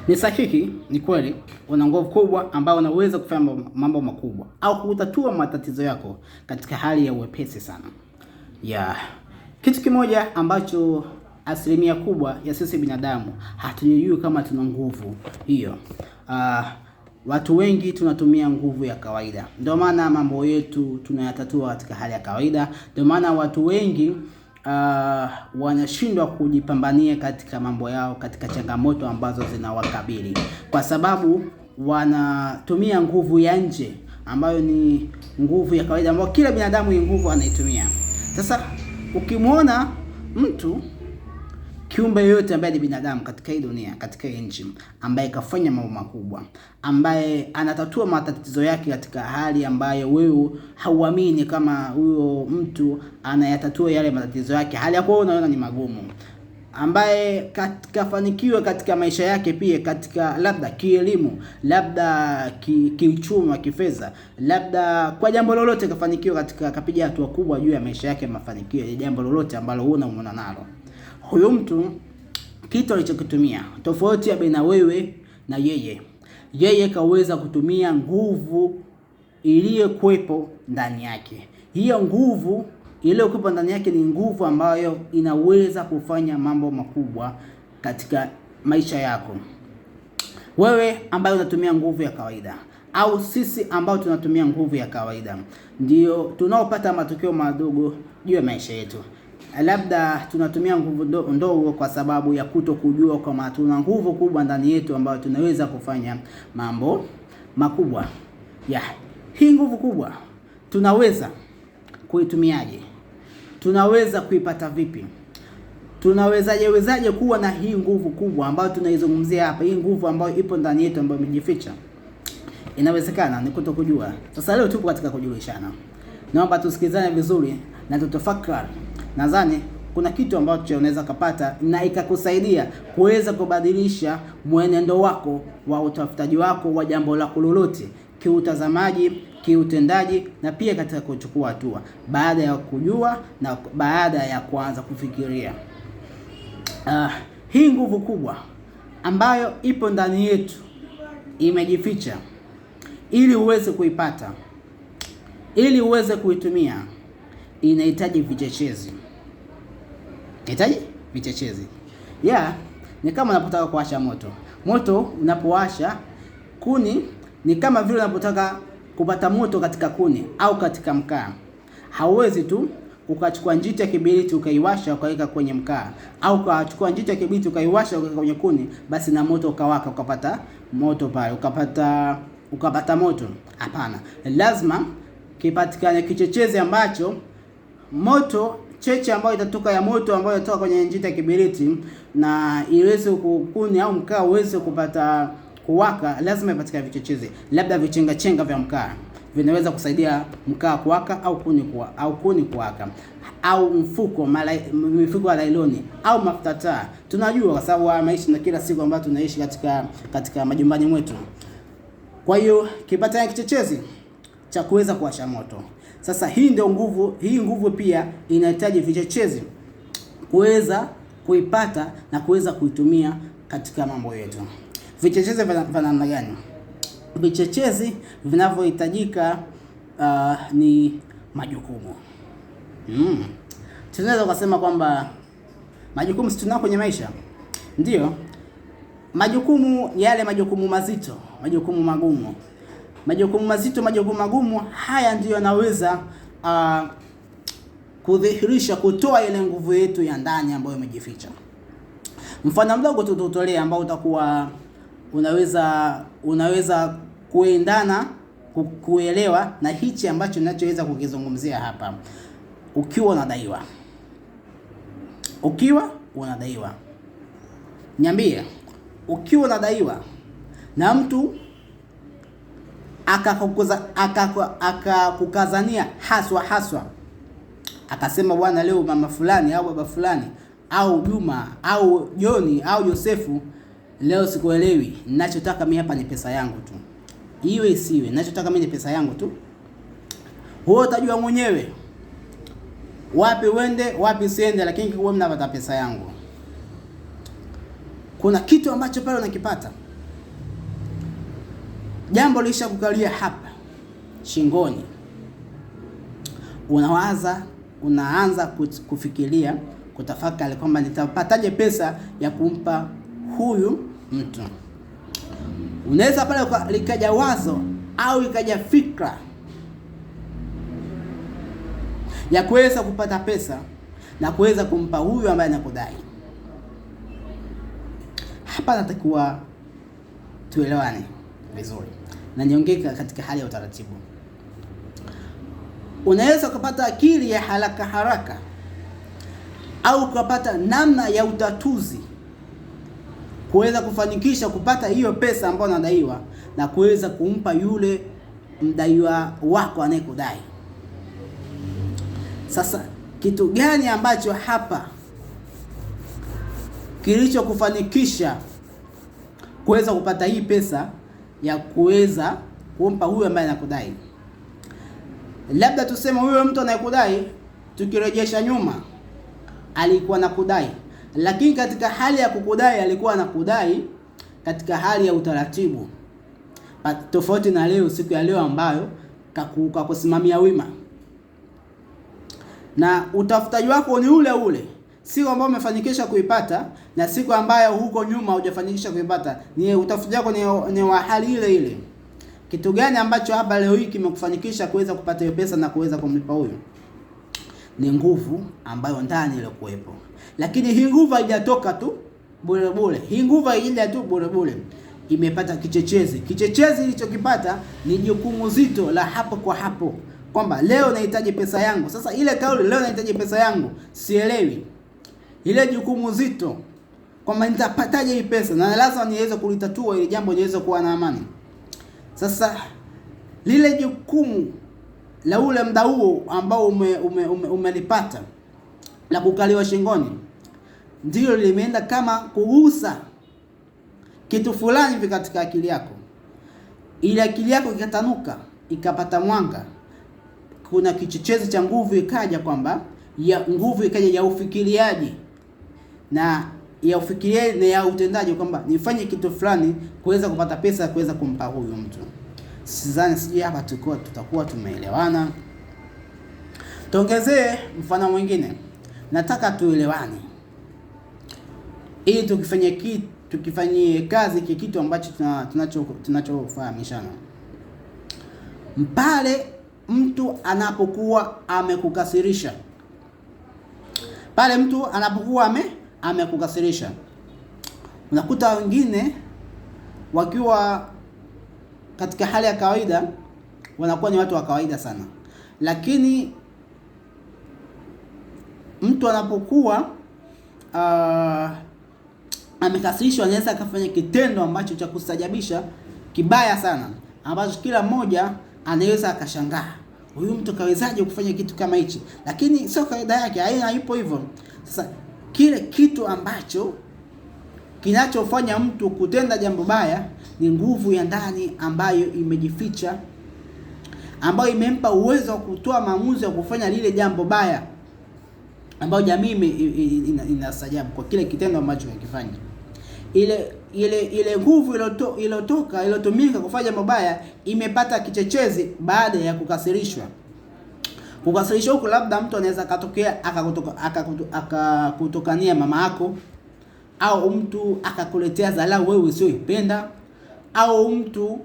Ni sahihi, ni kweli, una nguvu kubwa ambayo unaweza kufanya mambo makubwa au kutatua matatizo yako katika hali ya uwepesi sana. Yeah. Kitu kimoja ambacho asilimia kubwa ya sisi binadamu hatujui kama tuna nguvu hiyo. Watu wengi tunatumia nguvu ya kawaida. Ndio maana mambo yetu tunayatatua katika hali ya kawaida. Ndio maana watu wengi wanashindwa kujipambania katika mambo yao, katika changamoto ambazo zinawakabili, kwa sababu wanatumia nguvu ya nje ambayo ni nguvu ya kawaida ambayo kila binadamu hii nguvu anaitumia. Sasa ukimwona mtu kiumbe yoyote ambaye ni binadamu katika hii dunia, katika hii nchi, ambaye kafanya mambo makubwa, ambaye anatatua matatizo yake katika hali ambayo wewe hauamini kama huyo mtu anayatatua yale matatizo yake, hali ya kuwa unaona ni magumu, ambaye kafanikiwa katika maisha yake pia, katika labda kielimu, labda kiuchumi, kifedha, labda kwa jambo lolote kafanikiwa katika, kapiga hatua kubwa juu ya maisha yake, mafanikio ya jambo lolote ambalo wewe unamuona nalo huyu mtu, kitu alichokitumia tofauti ya baina wewe na yeye, yeye kaweza kutumia nguvu iliyokuwepo ndani yake. Hiyo nguvu iliyokuwepo ndani yake ni nguvu ambayo inaweza kufanya mambo makubwa katika maisha yako. Wewe ambaye unatumia nguvu ya kawaida au sisi ambao tunatumia nguvu ya kawaida, ndio tunaopata matokeo madogo juu ya maisha yetu. Labda tunatumia nguvu ndogo kwa sababu ya kutokujua kwamba tuna nguvu kubwa ndani yetu ambayo tunaweza kufanya mambo makubwa. Hii nguvu kubwa tunaweza kuitumiaje? Tunaweza kuipata vipi? Tunawezaje wezaje kuwa na hii nguvu kubwa ambayo tunaizungumzia hapa, hii nguvu ambayo ipo ndani yetu ambayo imejificha? Inawezekana ni kutokujua. Sasa leo tupo katika kujulishana. Naomba tusikilizane vizuri na tutafakari. Nadhani kuna kitu ambacho unaweza kupata na ikakusaidia kuweza kubadilisha mwenendo wako wa utafutaji wako wa jambo lako lolote, kiutazamaji, kiutendaji na pia katika kuchukua hatua baada ya kujua na baada ya kuanza kufikiria. Hii nguvu kubwa ambayo ipo ndani yetu imejificha, ili uweze kuipata, ili uweze kuitumia, inahitaji vichochezi. Inahitaji vichochezi. Ni kama unapotaka kuwasha moto. Moto unapowasha kuni ni kama vile unapotaka kupata moto katika kuni au katika mkaa. Hauwezi tu ukachukua njiti ya kibiriti ukaiwasha ukaweka kwenye mkaa, au ukachukua njiti ya kibiriti ukaiwasha ukaweka kwenye kuni, basi na moto ukawaka ukapata moto pale, ukapata moto. Hapana, lazima kipatikane kichochezi ambacho moto, cheche ambayo itatoka ya moto ambayo itatoka kwenye njiti ya kibiriti na iweze kukuni au mkaa uweze kupata kuwaka, lazima ipatikane vichochezi. Labda vichenga chenga vya mkaa vinaweza kusaidia mkaa kuwaka au kuni kuwa, au kuni kuwaka, au mfuko mifuko ya nailoni au mafuta taa. Tunajua kwa sababu maisha na kila siku ambayo tunaishi katika majumbani mwetu. Kwa hiyo kipatikane kichochezi cha kuweza kuwasha moto. Sasa hii ndio nguvu, hii nguvu pia inahitaji vichochezi kuweza kuipata na kuweza kuitumia katika mambo yetu. Vichochezi vya namna gani? Vichochezi vinavyohitajika ni majukumu. Tunaweza kusema kwamba majukumu si tunao kwenye maisha. Ndio. Majukumu yale, majukumu mazito, majukumu magumu. Majukumu mazito, majukumu magumu, haya ndiyo yanaweza kudhihirisha, kutoa ile nguvu yetu ya ndani ambayo imejificha. Mfano mdogo tu tutolea ambao utakuwa unaweza kuendana, kuelewa na hichi ambacho ninachoweza kukizungumzia hapa. Ukiwa unadaiwa. Ukiwa unadaiwa. Niambie, ukiwa unadaiwa na mtu akakukazania haswa haswa, akasema bwana leo mama fulani au baba fulani au Juma au Joni au Josefu, leo sikuelewi, ninachotaka mimi hapa ni pesa yangu tu, iwe isiwe, ninachotaka mimi ni pesa yangu tu. Wewe utajua mwenyewe wapi uende wapi usiende, lakini wewe mnapata pesa yangu. Kuna kitu ambacho pale unakipata. Jambo lishakukalia hapa shingoni, unawaza, unaanza kufikiria, kutafakari kwamba nitapataje pesa ya kumpa huyu mtu. Unaweza pale likaja wazo au ikaja fikra ya kuweza kupata pesa na kuweza kumpa huyu ambaye anakudai. Hapa natakiwa tuelewane vizuri na niongee katika hali ya utaratibu. Unaweza kupata akili ya haraka haraka au kupata namna ya utatuzi kuweza kufanikisha kupata hiyo pesa ambayo unadaiwa na kuweza kumpa yule mdaiwa wako anayekudai. Sasa kitu gani ambacho hapa kilichokufanikisha kuweza kupata hii pesa ya kuweza kumpa huyo ambaye anakudai? Labda tuseme huyo mtu anayekudai, tukirejesha nyuma, alikuwa anakudai, lakini katika hali ya kukudai alikuwa anakudai katika hali ya utaratibu, tofauti na leo, siku ya leo ambayo kakusimamia wima na utafutaji wako ni ule ule. Siku ambayo umefanikisha kuipata na siku ambayo huko nyuma hujafanikisha kuipata, ni utafutaji wako ni wa hali ile ile. Kitu gani ambacho hapa leo hii kimekufanikisha kuweza kupata hiyo pesa na kuweza kumlipa huyo? Ni nguvu ambayo ndani ilikuwepo. Lakini hii nguvu haijatoka tu bure bure. Hii nguvu haija tu bure bure. Imepata kichechezi. Kichechezi ilichokipata ni jukumu zito la hapo kwa hapo, kwamba leo nahitaji pesa yangu. Sasa ile kauli leo nahitaji pesa yangu, sielewi. Ile jukumu zito kwamba nitapataje hii pesa na lazima niweze kulitatua ile jambo niweze kuwa na amani. Sasa lile jukumu la ule muda huo ambao umelipata la kukaliwa shingoni ndilo limeenda kama kugusa kitu fulani hivi katika akili yako. Ile akili yako ikatanuka, ikapata mwanga. Kuna kichochezi cha nguvu ikaja, kwamba ya nguvu ikaja ya ufikiriaji na ya ufikiriaji na ya utendaji, kwamba nifanye kitu fulani kuweza kupata pesa kuweza kumpa huyu mtu. Sidhani, sijui hapa tutakuwa tumeelewana. Tuongezee mfano mwingine. Nataka tuelewane ili tukifanyie kazi kitu ambacho tunachofahamishana. Pale mtu anapokuwa amekukasirisha, pale mtu anapokuwa amekukasirisha, unakuta wengine wakiwa katika hali ya kawaida wanakuwa ni watu wa kawaida sana, lakini mtu anapokuwa amekasirishwa anaweza akafanya kitendo ambacho cha kustajabisha kibaya sana, ambacho kila mmoja anaweza akashangaa, huyu mtu kawezaje kufanya kitu kama hichi? Lakini sio kawaida yake, haipo hivyo. Sasa kile kitu ambacho kinachofanya mtu kutenda jambo baya ni nguvu ya ndani ambayo imejificha, ambayo imempa uwezo wa kutoa maamuzi ya kufanya lile jambo baya, ambayo jamii inastajabu kwa kile kitendo ambacho anakifanya. Ile nguvu iliyotoka iliyotumika kufanya mabaya imepata kichochezi baada ya kukasirishwa. Kukasirishwa huko, labda mtu anaweza akatokea akakutokania mama yako, au mtu akakuletea dharau wewe usioipenda, au mtu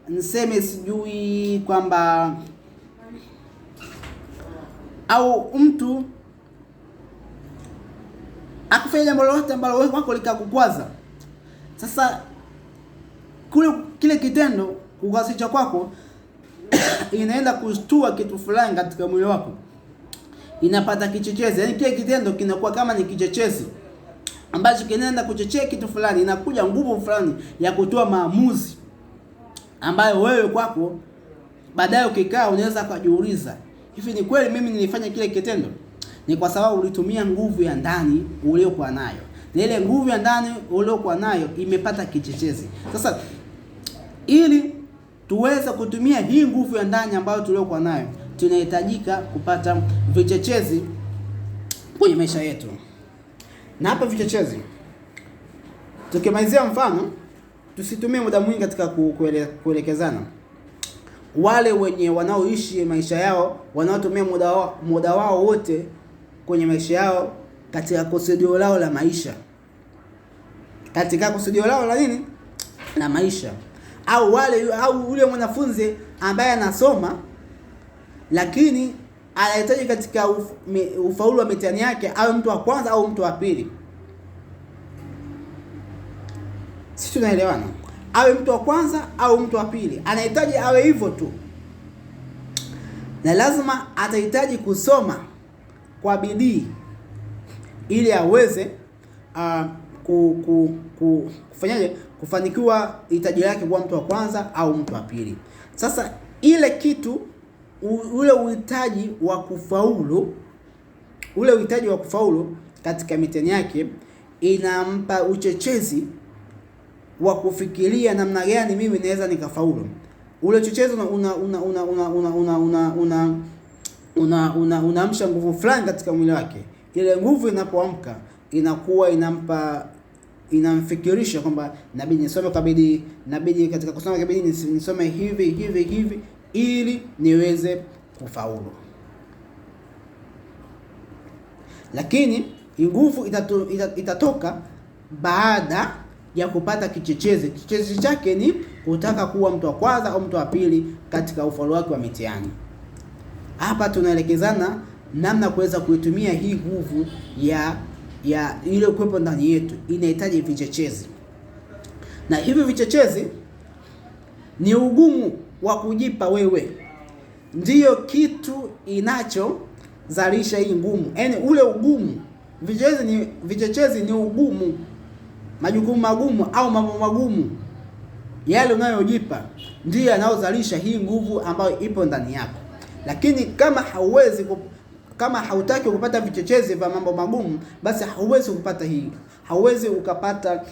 niseme sijui kwamba, au mtu akufanya jambo lolote ambalo wewe wako likakukwaza. Sasa kile kitendo kukasicha kwako inaenda kushtua kitu fulani katika mwili wako, inapata kichochezi. Yaani kile kitendo kinakuwa kama ni kichochezi ambacho kinaenda kuchochea kitu fulani, inakuja nguvu fulani ya kutoa maamuzi ambayo wewe kwako baadaye ukikaa unaweza kujiuliza, hivi ni kweli mimi nilifanya kile kitendo? Ni kwa sababu ulitumia nguvu ya ndani uliyokuwa nayo, na ile nguvu ya ndani uliyokuwa nayo imepata kichochezi. Sasa ili tuweze kutumia hii nguvu ya ndani ambayo tuliyokuwa nayo, tunahitajika kupata vichochezi kwenye maisha yetu. Na hapa vichochezi, tukimalizia mfano, Tusitumie muda mwingi katika kuelekezana. Wale wenye wanaoishi maisha yao, wanaotumia muda wao wote kwenye maisha yao katika kusudio lao la maisha, katika kusudio lao la nini? La maisha. Au wale, au yule mwanafunzi ambaye anasoma lakini anahitaji katika ufaulu wa mitihani yake awe mtu wa kwanza au mtu wa pili. Sisi tunaelewana? Awe mtu wa kwanza au mtu wa pili, anahitaji awe hivyo tu, na lazima atahitaji kusoma kwa bidii ili aweze kufanyaje, kufanikiwa hitaji lake kuwa mtu wa kwanza au mtu wa pili. Sasa ile kitu ule uhitaji wa kufaulu, ule uhitaji wa kufaulu katika mitihani yake inampa uchochezi wa kufikiria namna gani mimi naweza nikafaulu. Ule uchochezi unaamsha nguvu fulani katika mwili wake. Ile nguvu inapoamka inakuwa inamfikirisha kwamba inabidi nisome kwa bidii, inabidi katika kusoma kwa bidii nisome hivi hivi hivi ili niweze kufaulu. Lakini nguvu itatoka baada ya kupata kichochezi. Kichochezi chake ni kutaka kuwa mtu wa kwanza au mtu wa pili katika ufaulu wake wa mitihani. Hapa tunaelekezana namna kuweza kuitumia hii nguvu ya ile kuwepo ndani yetu. Inahitaji vichochezi, na hivi vichochezi ni ugumu wa kujipa wewe, ndiyo kitu inachozalisha hii ngumu. Yaani ule ugumu, vichochezi ni ugumu, majukumu magumu au mambo magumu yale unayojipa ndiyo yanayozalisha hii nguvu ambayo ipo ndani yako. Lakini kama hauwezi kama hautaki kupata vichochezi vya mambo magumu, basi hauwezi kupata hii, hauwezi ukapata,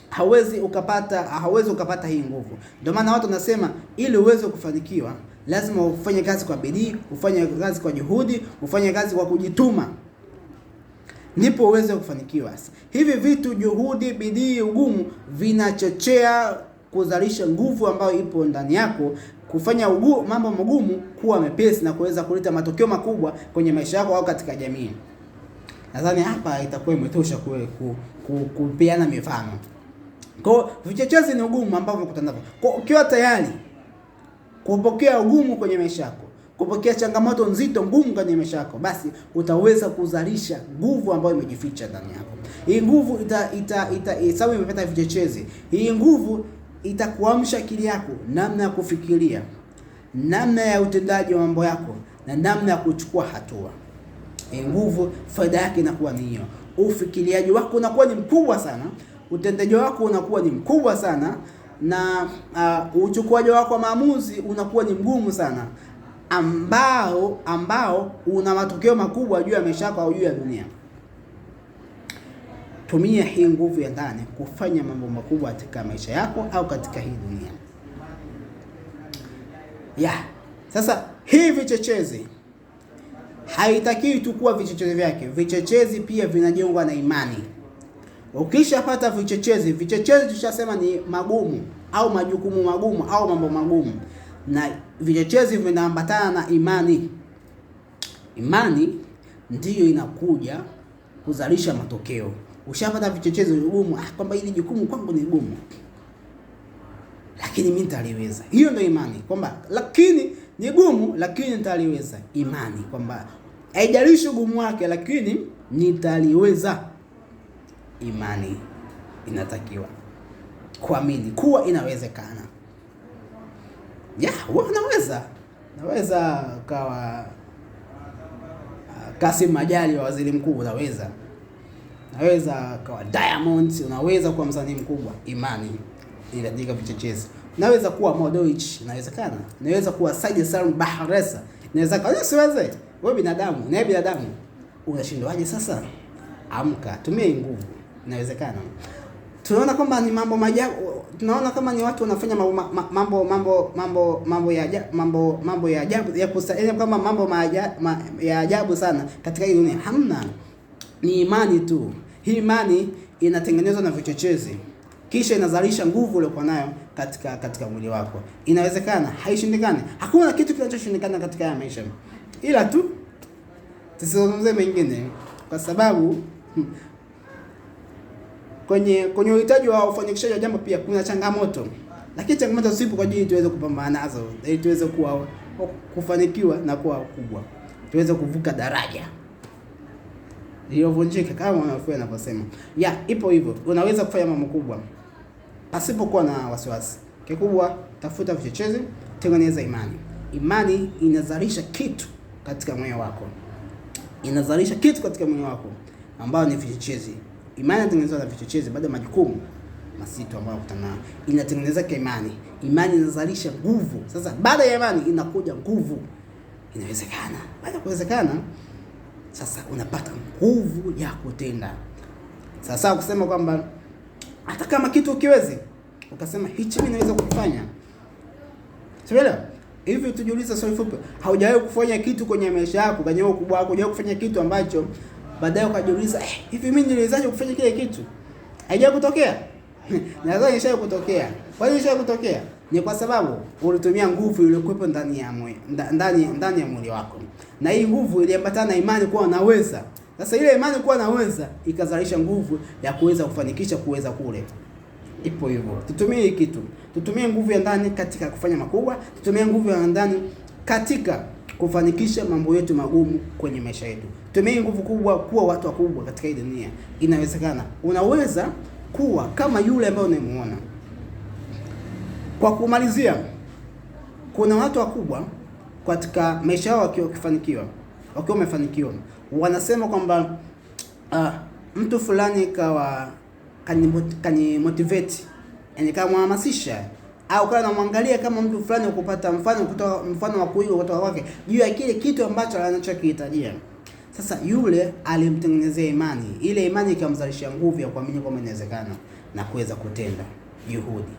hauwezi ukapata, hauwezi ukapata hii nguvu. Ndio maana watu wanasema ili uweze kufanikiwa lazima ufanye kazi kwa bidii, ufanye kazi kwa juhudi, ufanye kazi kwa kujituma, ndipo uweze kufanikiwa. Hivi vitu, juhudi, bidii, ugumu, vinachochea kuzalisha nguvu ambayo ipo ndani yako, kufanya mambo magumu kuwa mepesi na kuweza kuleta matokeo makubwa kwenye maisha yako au katika jamii. Nadhani hapa itakuwa imetosha kupeana mifano. Kwa vichochezi ni ugumu ambao unakutana navyo. Kwa ukiwa tayari kupokea ugumu kwenye maisha yako, kupokea changamoto nzito ngumu kwenye maisha yako, basi utaweza kuzalisha nguvu ambayo imejificha ndani yako. Hii nguvu sababu imepata vichochezi. Hii nguvu itakuamsha akili yako, namna ya kufikiria, namna ya utendaji wa mambo yako na namna ya kuchukua hatua. Hii nguvu faida yake inakuwa ni hiyo. Ufikiriaji wako unakuwa ni mkubwa sana, utendaji wako unakuwa ni mkubwa sana, na uchukuaji wako wa maamuzi unakuwa ni mgumu sana, ambao una matokeo makubwa juu ya maisha yako au juu ya dunia. Tumia hii nguvu ya ndani kufanya mambo makubwa katika maisha yako au katika hii dunia. Sasa hii vichochezi haitakiwi tu kuwa vichochezi vyake. Vichochezi pia vinajengwa na imani. Ukishapata vichochezi, vichochezi tushasema ni magumu au majukumu magumu au mambo magumu, na vichochezi vinaambatana na imani. Imani ndiyo inakuja kuzalisha matokeo. Ushapata vichochezi vigumu, kwamba hili jukumu kwangu ni gumu, lakini mimi nitaliweza. Hiyo ndio imani, kwamba lakini ni gumu lakini nitaliweza. Imani kwamba haijalishi ugumu wake lakini nitaliweza. Imani inatakiwa kuamini kuwa inawezekana. Wewe unaweza. Unaweza ukawa Kassim Majaliwa waziri mkuu, unaweza. Unaweza kuwa Diamond, unaweza kuwa msanii mkubwa. Imani inajenga vichochezi. Unaweza kuwa Mo Dewji, inawezekana. Unaweza kuwa Said Salum Bakhresa, inawezekana. Usiweze. Wewe binadamu, na binadamu unashindwaje sasa? Amka, tumia nguvu. Inawezekana. Tunaona kwamba ni mambo maajabu, tunaona kama ni watu wanafanya mambo ya ajabu ya kustaajabisha, kama mambo ya ajabu sana katika hii dunia. Hamna. Ni imani tu. Hii imani inatengenezwa na vichochezi. Kisha inazalisha nguvu uliyokuwa nayo katika mwili wako. Inawezekana, haishindikani. Hakuna kitu kinachoshindikana katika haya maisha, ila tu tusizungumzie mengine, kwa sababu kwenye uhitaji wa ufanikishaji wa jambo pia kuna changamoto, lakini changamoto zipo kwa ajili tuweze kupambana nazo, ili tuweze kuwa kufanikiwa na kuwa kubwa, tuweze kuvuka daraja lililovunjika kama wanafunzi wanavyosema. Ya, ipo hivyo. Unaweza kufanya mambo makubwa pasipokuwa na wasiwasi. Kikubwa, tafuta vichochezi, tengeneza imani. Imani inazalisha kitu katika moyo wako, inazalisha kitu katika moyo wako ambao ni vichochezi. Imani inatengenezwa na vichochezi baada ya majukumu mazito ambayo unakutana nayo. Inatengeneza imani. Imani inazalisha nguvu. Sasa baada ya imani inakuja nguvu. Inawezekana. Baada ya kuwezekana, sasa unapata nguvu ya kutenda. Sasa kusema kwamba hata kama kitu ukiwezi, ukasema hichi mimi naweza kukifanya. Sielewa? Hivi tujiulize swali fupi. Haujawahi kufanya kitu kwenye maisha yako, kwenye ukubwa wako, hujawahi kufanya kitu ambacho baadaye ukajiuliza, hivi mimi niliwezaje kufanya kile kitu? Haijawahi kutokea? Nadhani ishawahi kutokea. Kwa nini ishawahi kutokea? Ni kwa sababu ulitumia nguvu iliyokuwepo ndani ya ndani ya mwili wako. Na hii nguvu iliambatana na imani kuwa naweza. Sasa ile imani kuwa naweza ikazalisha nguvu ya kuweza kufanikisha kuweza kule. Ipo hivyo. Tutumie hii kitu. Tutumie nguvu ya ndani katika kufanya makubwa, tutumie nguvu ya ndani katika kufanikisha mambo yetu magumu kwenye maisha yetu. Tutumie nguvu kubwa kuwa watu wakubwa katika hii dunia. Inawezekana. Unaweza kuwa kama yule ambaye unamuona. Kwa kumalizia, kuna watu wakubwa katika maisha yao wakiwa wamefanikiwa, wanasema kwamba mtu fulani kawa kanimotivate, yani kamhamasisha, au kama namwangalia kama mtu fulani kupata mfano kutoka mfano wa kuiga kutoka kwake juu ya kile kitu ambacho anachokihitajia. Sasa yule alimtengenezea imani, ile imani ikamzalishia nguvu ya kuamini kwamba inawezekana na kuweza kutenda juhudi.